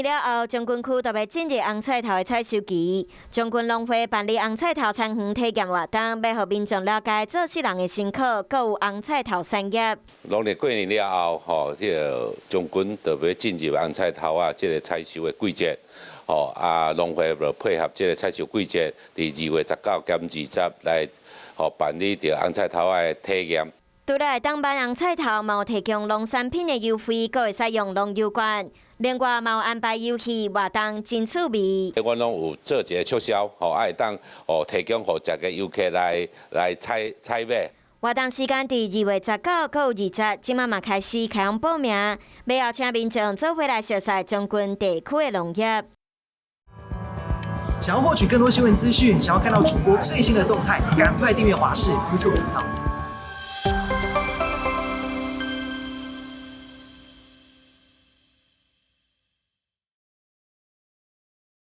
了後，將軍區就欲進入紅菜頭的採收期。將軍農會辦理紅菜頭田園體驗活動，欲予民眾了解做穡人的辛苦，閣有紅菜頭產業。農曆過年了後，吼，這个將軍就欲進入紅菜頭仔這个採收的季節，吼啊，農會就配合這个採收季節，佇2月19兼20來，吼辦理著紅菜頭仔的體驗。除了會當買紅菜頭，嘛有提供農產品的優惠，閣會使用農遊券。另外，嘛有安排遊戲活動，真趣味。阮攏有做一个促銷，吼，啊會當哦提供予逐个遊客來採採買。活動時間佇2月19，閣有20，這馬嘛開始開放報名，欲邀請民眾做伙來熟似將軍地區的農業。想要獲取更多新聞資訊，想要看到主播最新的動態，趕快訂閱華視 YouTube 頻道。